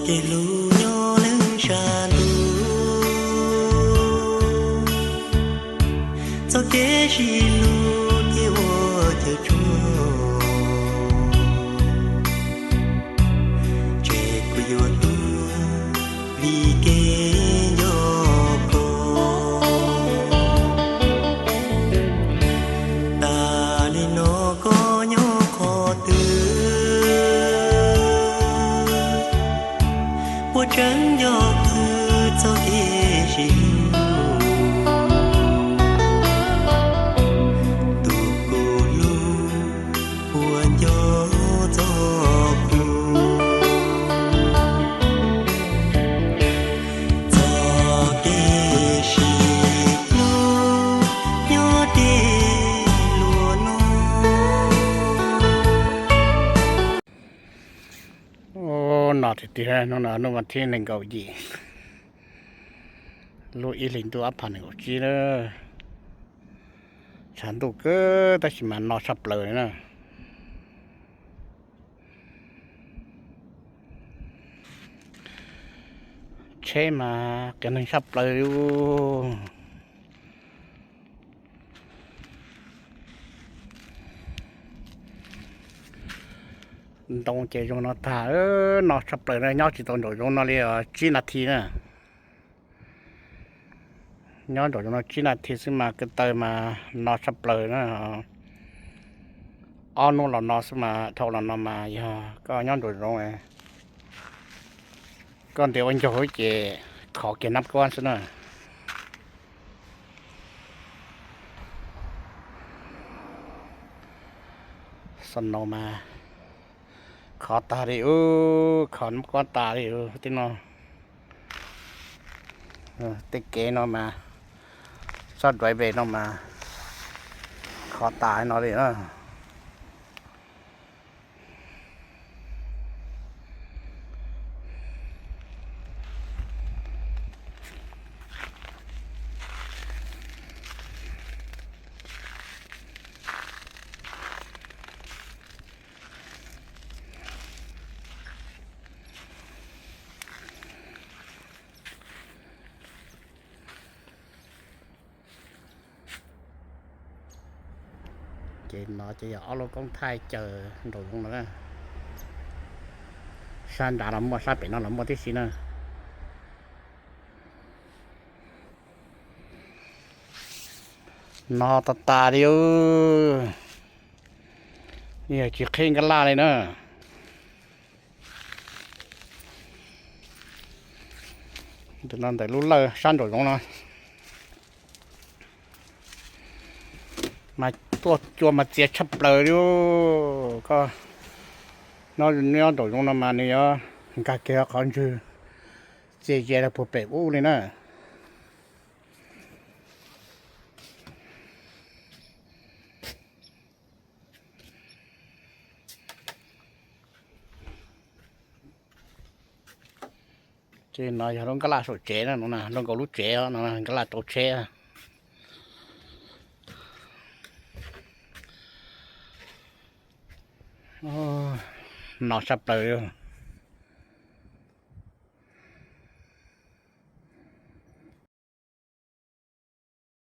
Kev hlub nyob leej sab ntuj, txoj kev sib hlub thiaj ua chaw tsuag. Ces kuv yuav hlub vim kev nco koj. Tas li no koj nyob qhov twg? Puas tseem nco kuv txoj kev sib hlub? Tus kuv hlub puas nco txog kuv? Txoj kev sib hlub nyob deb luaj no. No tiag tiag, hnub no hnub vas thib nees nkaum yim lub ib hlis ntuj ob phav nees nkaum tsib na. Tshav ntuj kawg tab sis mas no tshaj plaws li na. Tsheb mas qias neeg tshaj plaws li. Ntoo ces zoo no tag, no tshaj plaws na, nyob tsis tau nraum zoov no li tsib nas this na. Nyob nraum zoov no tsib nas this xwb mas ko taw mas no tshaj plaws na. Ob hnub los no xwb mas, dhau los no mas yog koj nyob nraum zoov, koj ntes ua ncaug ces khov kiag nab kuab xwb na. Xab no mas khov tag li ub, khov nab kuab tas li ub tej no. Tej kev no mas, txoj driveway no mas khov tas no li na. Ces no ces yog ob lub koob thaij caws nraum zoov no na. Sab nrad los muaj, sab pem no los muaj tib si na. No tas tas li, yog tsis qhib nkaj laj li na. Ntawm no ntawm lub lawj sab nraum zoov no mas tuaj cua mas txias tshaj plaws li. Koj nyob nraum zoov no mas nws yuav nkag kiag qhov ntswg txias ze rau puag pem ub li na. Ces no yog lub nkaj laj saum tsev na, no zoo nkaus lub tsev no, nkaj laj rau tsheb. No tshaj plaws.